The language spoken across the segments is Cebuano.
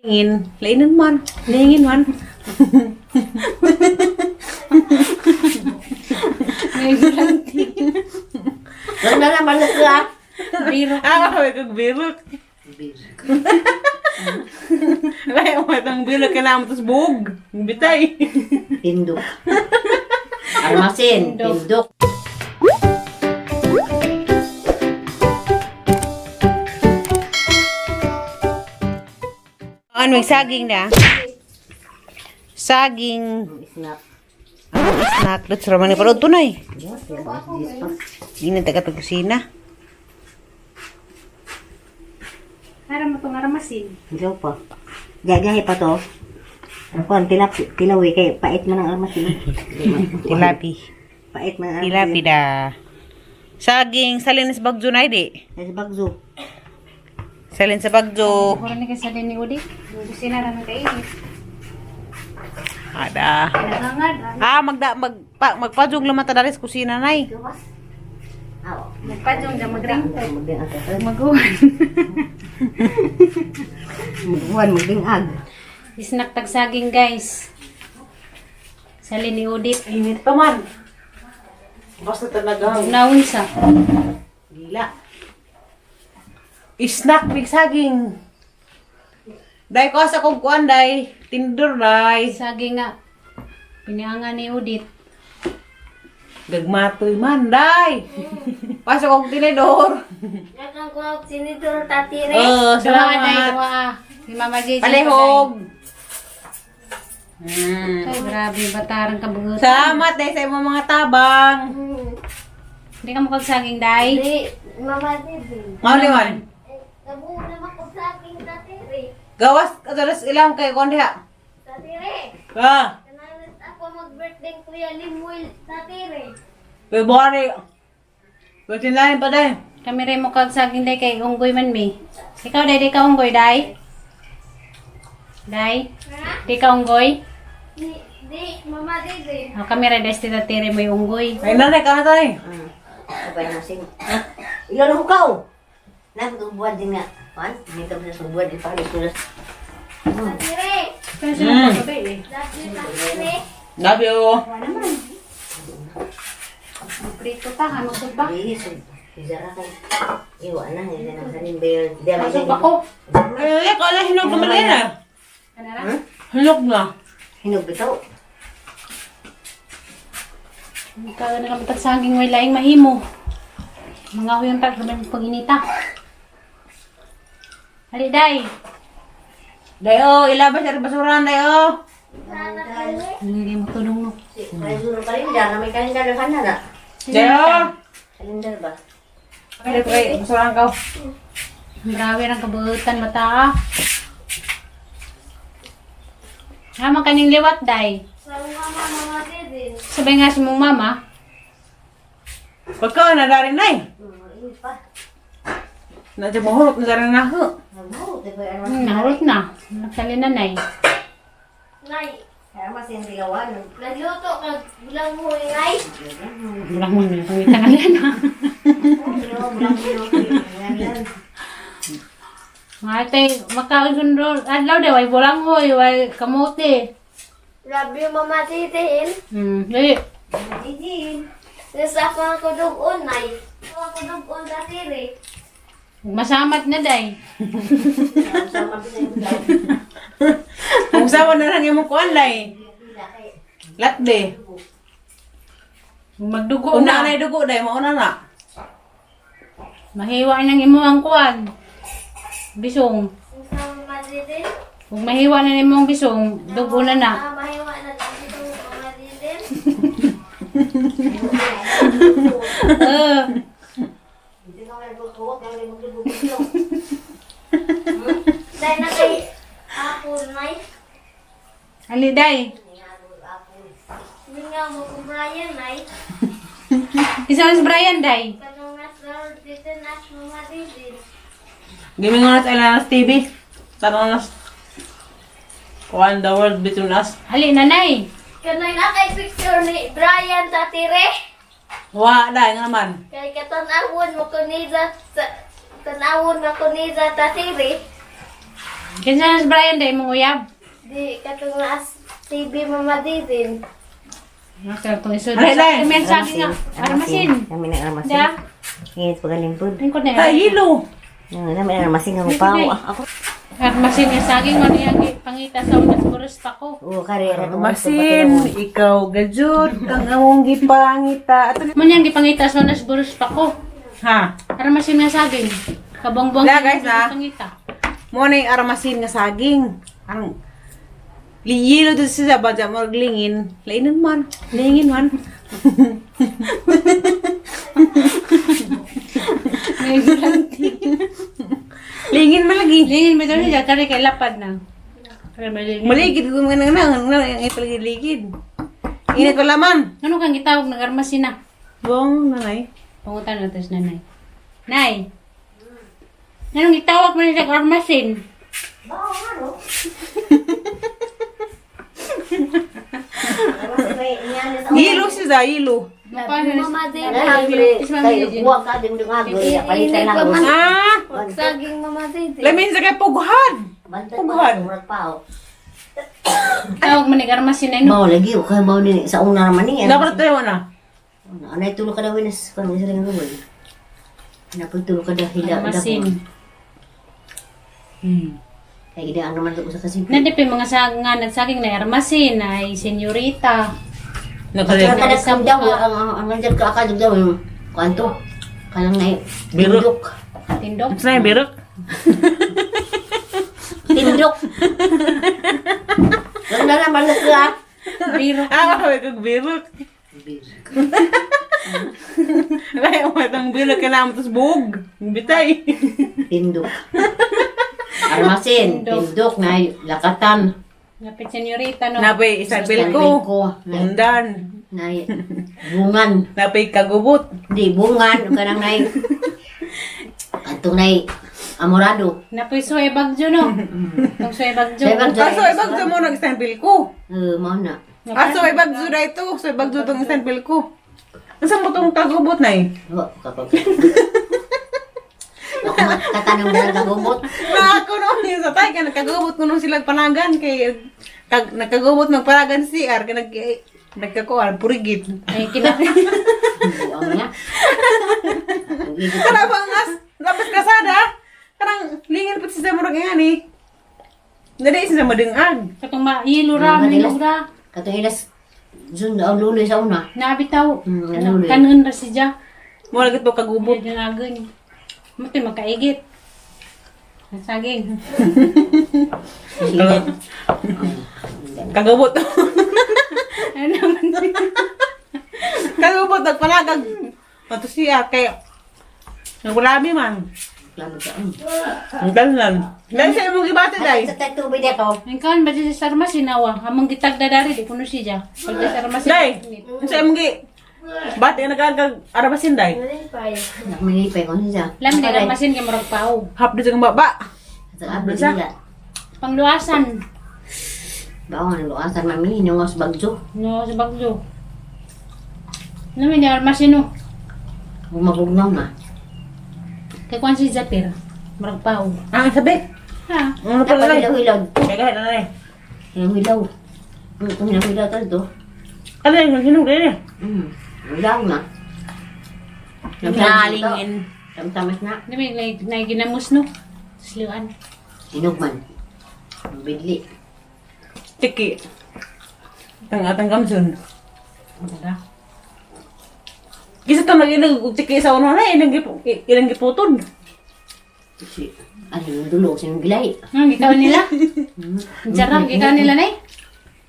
Lingin. Lainan man. Lingin man. Ganda na balok ka. Birok. Ah, may kag birok. Lahi mo itong birok. Kailangan mo tos buog. Bitay. Tindok. Armasin, tindok. Ano, may saging na? Saging. Snack. Ano, snack. Let's raman ni parod tunay. Hindi na taga kusina. Para mo itong aramasin. Ilaw pa. Gagahi pa to. Ang kuan tilap tilawi kay pait man ang armasin. Tilapi. Pait man ang Tilapi da. Saging, salin sa bagyo na di. Sa bagzo. Salin sa bagyo. Puro ni kasi din ni Udi. Yung kusina namin kainit. Ada. Nagangad. Ah, magpajog lang mata dari sa kusina nay. Aw. Magpajong na magringko. Magdingag. Maguwan. Magbuwan magdingag. Snack tag saging, guys. Salin ni Udit. Init pa man. Basta talaga. Naon sa. Gila. Snack big saging. Day ko sa kong kuan day. Tindur day. Saging nga. Pinianga ni Udit. Gagmatoy man day. Pasok kong tinidor. Nakang kuha og sinidor tatire. Oh, Dua day, salamat. dua. Si Mama JJ. Palihog. Ay, grabe, batarang kabugutan. Salamat day sa imong mga tabang. Hindi ka mukhang saging, day. Di, Mama Didi. Mauli man. Nabuo naman ko sa aking tatire. Gawas ato ilang kay kuan diha. Tatire. Ah, Kananas ako mag-birthday Kuya Limuel tatire. February. 29 pa day. Kami rin mukhang saging, day, kay unggoy man mi. Ikaw, day, di ka unggoy, day? Day? Ha? Di ka unggoy? Di, di, Mama Didi. O, kami rin, day, si Tita mo yung unggoy. Ay nanay ka na tay. Sabay na sing. Ilaw na hukaw. Nagbuwan din nga. Kuan, dito sa subuan ipalis ko. Tatire. Pero sila pagkabay eh. Love you, tatire. Love you. Wala naman. Prito ta, ano ko ba? Di Zara kay. Iwa na, hindi na sanin bayo. Di Pasok ako. Ay, kala hinog naman din ah. Ano na? Hinog na. Hinog bitaw. Ikaw na lang tagsaging may laing mahimo. Mga huyang tag sabi pag-inita. Hali, day. Dayo, ilabas sa basuran dayo. Hindi mo tulong no. May sulong kalendar na may kalendar na kana na. Dayo. Kalendar ba? Ay, ay, basuran ka. Grabe ang kabuutan mata ah. Tama kaning liwat, day. Sa mama, Mama Didi. Sabay nga si mong mama. Pagka na dari nay. Init pa. Na di mahurot na dari na ho. Nagmahurot, di ba? Ano Nahurot na. Nagsali na, nay. Nay, Armasin tilawan. nagluto ka bilang mo nay. Bulang mo na. Pangita ka yan, ah. Mga ate, makaon sundol. Adlaw daw, ay bulang hoy, ay kamote. Love you, Mama Didi. Dali. Nasa ako ang kudugon, nay. Ako ang kudugon tatire. Masamat na, day. Kung sama na lang imong kuan day. Latde. Magdugo Una na. na dugo day, mauna na. Mahiwa nang imo ang kuan. Bisong. Sa Mama Didi. Kung mahiwa na nimo ang bisong, dugo na na. Ah, mahiwa na dito, Mama Didi. Eh, Dahil na kay ako, nay. Ali, day. Hindi nga mo ko Brian, nay. Isa si Brian, day. Kanong nas dito nas Mama Didi. Gimingon na sa ilan TV. Tanong na kuan the world between us. Ali, nanay. Kanang na kay picture ni Brian tatire. Wa day nga naman. Kay katanawon mo ko nila sa tanawon mo ko nila tatire. Kinsa na si Brian dai mong uyab? Di katong naas TV Mama Didin. Nakita itong isod. Ay, lay. May saging nga. Armasin. Kami na armasin. Da. Init pagaling po. Lingkod na. Ay, hilo. Nami na armasin nga pa ako. Ako. Armasin nga saging mo niya pangita sa unas puros pa ko. Oo, kare. Masin, ikaw gajud ang among gipangita. Ato Mo niyang gipangita sa unas buros pa ko. Ha. Armasin nga saging. Kabuang-buang La, guys, ah. pangita. Mo na yung armasin nga saging. Ang liyilo to siya ba dyan, murag lingin. Lainan man. Lingin man. Lingin man lagi. Lingin mo daw siya kare kay lapad na. Kare malingin. Maligid ko mga nang nang ito lagi ligid. Init wala man. Ano kang gitawag ng armasin na? Bong nanay. Pangutan natin sa nanay. Nay! Anong gitawag mo na sa armasin? Hilo siya, hilo. Mama Didin. Huwag ka, di mo nga. Palitan lang. Ah! Saging Mama Didin. Lamin sa kay pughan. Pughan. Murag pa, oh. Tawag mo ng armasin na ino. Mao lagi, okay, mao ni sa una naman ni. Dapat tayo na. Anay tulo ka daw winas kan isa lang gawin. Napag tulo ka daw hila. Armasin. Kay gid ang naman ko sa kasi. Nandito pa yung mga nga nagsaging na armasin ay senyorita. Nakalig. Kada sa daw ang ang ang nandiyan ka akad daw yung kanto. Kanang nay Biro. tindok. Tindok. Sa birok. Tindok. Wala na naman ka. Biro. Ah, kami kag birok. Lahi mo itong birok kailangan mo tas buog. Bitay. Tindok. Armasin, tindok na lakatan. Napit senyorita no. Napay Isabel ko. Ko. Na Undan. nay bungan. Napay kagubot. Di bungan kanang nay. Katong nay amorado. Napoy suway bagyo no. Itong suway bagyo. Suway bagyo. Kaso ay bagyo mo nag Istanbul ko. Eh, mao na. Aso ay bagyo na ito. So ay bagyo tong Istanbul ko. Asa mo tong kagubot na eh? Wa kapag. Ako makatanong na kagubot. Na ako noon yung sa tay, kaya nagkagubot ko nung sila panagan kay kag, nagkagubot magpanagan CR kay nag nagkakuan purigit. Ay kina. Buang na. Kana ba ang as labas kasada? Karang lingin pa siya murag nga ni. Dali siya madingag. Katong mailo ra, Madilas. mailo ra. Katong ilas Jun ang luloy sa una. Nabitaw. Naluloy. Kanon ra siya. Mo lagi to kagubot. Ubod yung agoy. Mati makaigit. Ang saging. Sige. Kagubot. Ano naman? Kagubot nagpanagag. Ato siya kay nagulami man. Klamo ka. Ang tanan. Dahil sa imong gibati day. Sa tayo tubig dito. Ang kaon ba siya sa armasin awa? Among gitagda dari di kuno siya. Pag sa armasin. Day. Sa imong gi bati nagagag arabasin day. Malipay. Nakumilipay ko siya. Lami na armasin kay murag pao. Hap di sa baba. Sa abli nila. Pangluasan. Bawang ang lukasan mami, nungos bagyo. No, sa bagyo. Namin ni armasin no. Bumabugnaw na. Kay kuan si Zapir. Murag pao. Ah, sabi. Ha? Ano pala Dapat lang? hilaw-hilaw. Kaya kahit ano eh. Hilaw-hilaw. Itong hilaw-hilaw to. Ano yung hinog rin eh. Hilaw na. Nalingin. Tamtamas na. Namin na ginamos no. Sliwan. Hinog man. Bidli. Tiki. Tang atang gamsun. Tara. Kisa to nag-inog og tiki sa uno na ilang ilang giputod. Si, ano yung dulo, sinong gilay. Ano gikaw nila? Jara gikaw nila nay.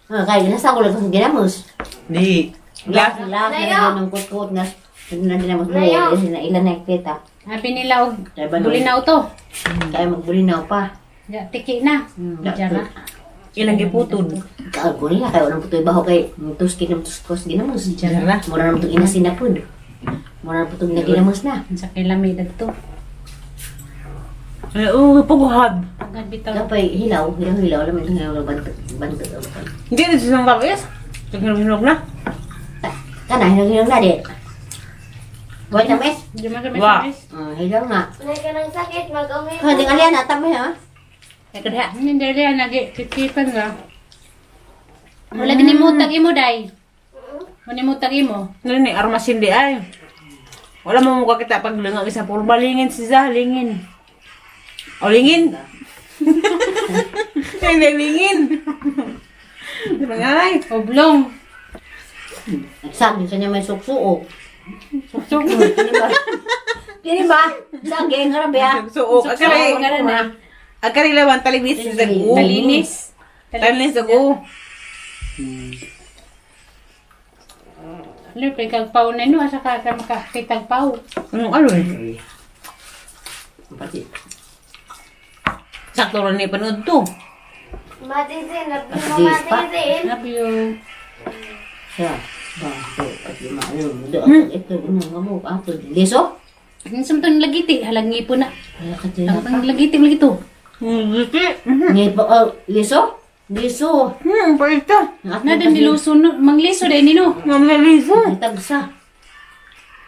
Ah, kaya nasa ko lang sa ginamos. Di. Lahat na ng kutkot na na ginamos mo. Na ilan na kita. Happy nila og Kaya ba bulinaw to. Kaya magbulinaw pa. Ja, tiki na. Jara. Ilang giputod. Kaon ko nila, kaya walang putoy baho kay tuski ng tuskos ginamos. Jara. Mura naman itong inasin na pud. Mura naman itong naginamos na. Sa kay lami dagto. Ay, oh, puguhad. Pagad bitaw. Kapay hilaw, hilaw, hilaw. Alam mo itong hilaw, bantot, bantot. Hindi na siya tamis. Hinog na. Kana, hilaw, hilaw na di. Wala tamis? Di man kami Wa. tamis. Ah, hilaw nga. May ka ng sakit, mag-umi. Ah, di nga liyan, atami ha. Kaya Hindi dali nagi kikitan ra. Wala gani mutag imo day. Wala mutag imo. Ano ni armasin di ay. Wala mo mukha kita pag lungag sa purba lingin si Zah, lingin. O lingin. Hindi lingin. Di ba nga ay? Oblong. Saging sa niya may suksuo. Suksok. Kini ba? Kini ba? Saging, grabe ah. So, o, akari, Nga na. akari lawan talibis si Zagu. Talinis. Talinis Zagu. Ano pa kag pau na no asa ka ka makakitag pau. Anong ano eh? Pati. Sakto rin ni panood to. Matisin, love you, Dis pa. matisin. Love you. Siya. Ba, pati maano. Ito, ano, nga mo. Ato, liso? Ang samtang lagiti halag ngipon na. Wala ka dyan. Ang lagiti mo lagito. Hindi. Ngayon pa, oh, liso? Liso. Pa ito. Na din niluso no, mangliso dai nino. Ngam naliso. Ang tagsa.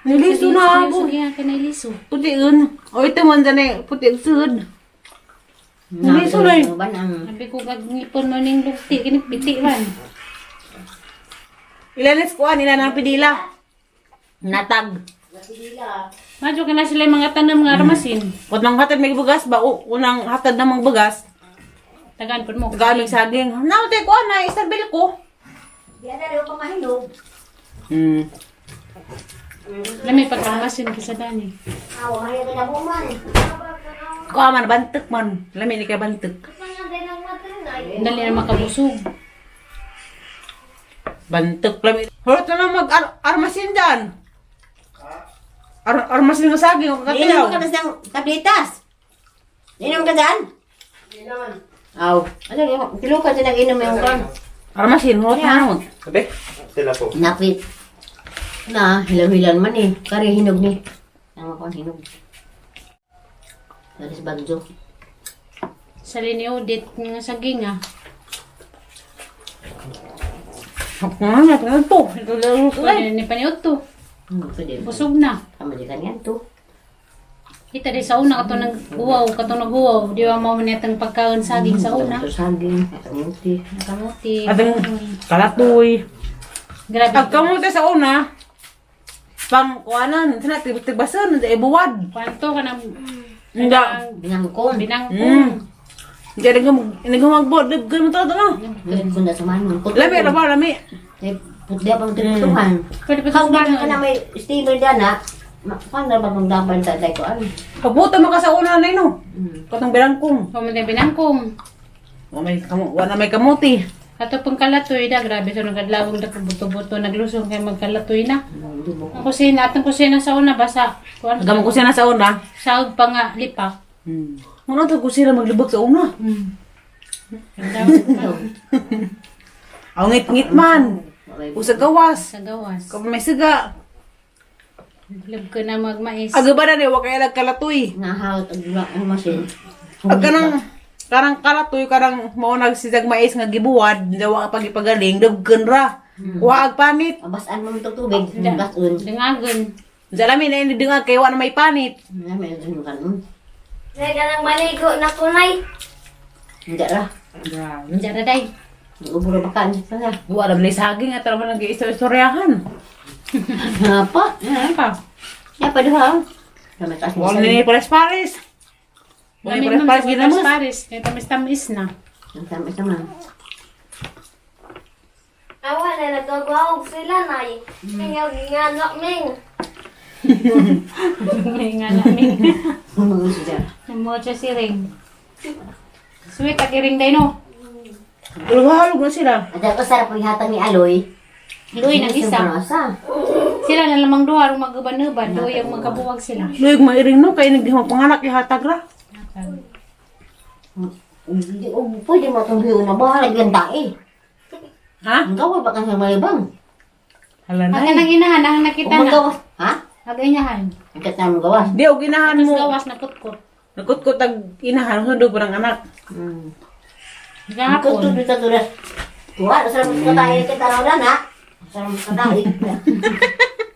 Naliso na ako. Liso kaya kanay liso. Puti yun. O ito man dyan eh. Puti sud. Liso na eh. Ban ang Sabi ko kag ngipon mo ning lugti kini piti man. Ilanis ko an, ilan ang pidila. Natag. Madyo ka na sila yung mga tanam nga armasin. Kung nang hatad may bugas ba, o, unang hatad na mga bugas, Tagaan pud mo. gamit saging. Nautay ko na, isabel ko. Di na rin pa mahinog. Lami pagkamasin kisa dani. Aw, mahinog na buman. Kuha man, bantek man. Lami ni kay bantek. Dali na makabusog. Bantek lami. Horot na lang mag-armasin dyan. Armasin ng saging o Inom kakatilaw. ka na siyang tabletas. Inom ka dyan? Aw, ano yung kilo ka dyan nag-inom yung kan? Armasin, horot na lang. Sabi? Tila po. Napit. Na, hilaw-hilan man eh. Kari hinog ni. Ang ako hinog. Kari sa bagyo. Sa liniudit nga saging ah. Ano na, ito. Ito lang. Pwede ni paniud to. Pwede. Busog na. Tama di kan yan to. Kita di sa una kato nag uwaw, kato nag-uwaw. Di ba mao man yatang pagkaon saging sa una? Ito saging, kamuti. Kamuti. Atong kalatoy. Grabe. Pag kamuti sa una, pang kuanan, sana tigbasan, ibuwad. Kwanto ka ng Hindi. Binangkong. binangkong. Hindi, naghamagbo, ganun mo talaga. Kung na sa manon. Lami, lami, lami. Eh, putdi pang tinutuhan. Pwede pa sa Kung ganun ka subanon. na may steamer dyan ha, paano na ba magdapan sa day ko? Ano? Pabuto mo ka sa una na ino. Katong bilangkong. Pumunta binangkong. Wala may kamuti. Ato pang kalatoy na, grabe so nagadlawong na buto-buto, naglusong kay magkalatoy na. Ang kusina, atong kusina sa una, basa. Kuan, Hanggang kusina sa una. sahog pa nga, lipa. Ano ito kusina maglibog sa una? Ang ngit-ngit man. Usag gawas. Sa gawas. Kapag may siga. Lab ka na magmais. Aga ba na ni, wag kaya nagkalatoy. Nahawat ang ang masin. Ag kanang karang kalatoy karang mao nagsidag mais nga gibuwad dawa pag ipagaling duggan ra. Wa ag panit. Abasan mo itong tubig. Basun. Dangagon. Jalami na ini dingag kay wa na may panit. Na may ano ka nun. Teka lang maligo na kunay. Hindi ra. Diyan day. Uburo ba ka? Hindi pa na. Wa ra man saging at ra man nag-istoryahan. Nga pa. Ano pa? Ya pa duha. Kami taas Wa ni pares-pares. Wa ni Gamit man pares-pares sa ginamos. Pares. Kaya tamis-tamis na. Ang tamis naman. Awa na nagkagawag sila nay. Ngayon ginganak ning. May nga namin. Mga siya. Mucho si Ring. Sweet, ag ring day no. Halog na sila. At ako sarap ang hatang ni Aloy. Luy ng isa. Sobrang Sila na lamang duha rong magaban-uban. Duha yung magkabuwag sila. Luyog mairing no kay nagdi mo panganak ihatag ra. Hindi, oh, pwede mo itong hiyo na bahala ganda eh. Ha? Ang gawa ba kang malibang? Hala na. Ang kanang inahan, ang nakita Kung na. magawas, ha? Ang inahan. Ang katang magawas. Di og inahan Tapos mo. gawas na kutkot. Nagkutkot ag inahan sundo pa ng anak. Ang Gahapon. kuto dito tulas. Tuwa, sarap mo tayo kita raw na na. Sarap mo tayo.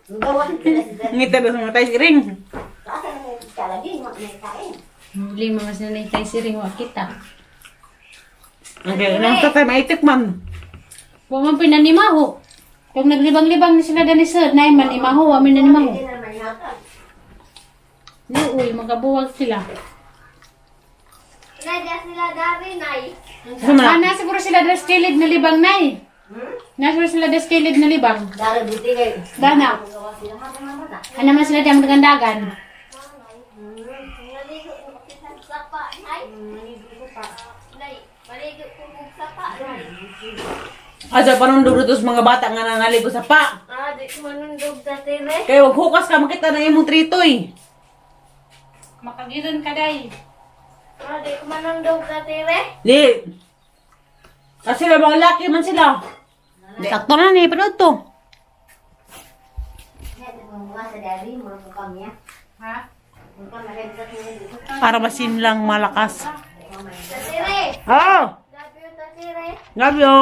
Ang gawas sila. Ngita na sa mga tayo si ring. Asa na mo kalagi, may kain. Huli mga mas nanay tayo si Ring, wa kita. Okay, nang sa tayo maitik man. Wa man pinanimaho. Kung naglibang-libang ni sila dani sir, nay man imaho, wa man nanimaho. Hindi na naman ihatag. Luoy, magabuwag sila. Nay, sila dari, nay. Sa man. Ah, na siguro sila das kilid na libang, nay. Na siguro sila das kilid na libang. Dari buti kay. Dana. Gawa sila ha mga bata. Ano man sila diyang dagandagan. Maligo ko sa sapa, nay. Nay, maligo ko kog sapa, nay. Asa panundog dito sa mga bata nga nangaligo sa pa. Ah, di ko manundog sa tire. Kaya wag hukas ka makita na imong tritoy. Makagiron ka day. Ah, di ko manundog sa tire. Di. Kasi sila mga laki man sila. Sakto na ni panood to. Mga sa dari mga kukam niya. Ha? Kukam na rin sa dito. Para masin lang malakas. Sa tire. Oh, Love you, sa tire. love you.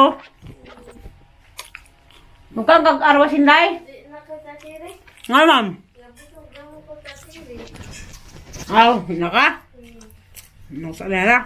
Mukhang kag-arwasin day. Di na ko sa tire. Nga ma'am. Nabusog na mo ko sa tire. Aw, naka. Nasa na.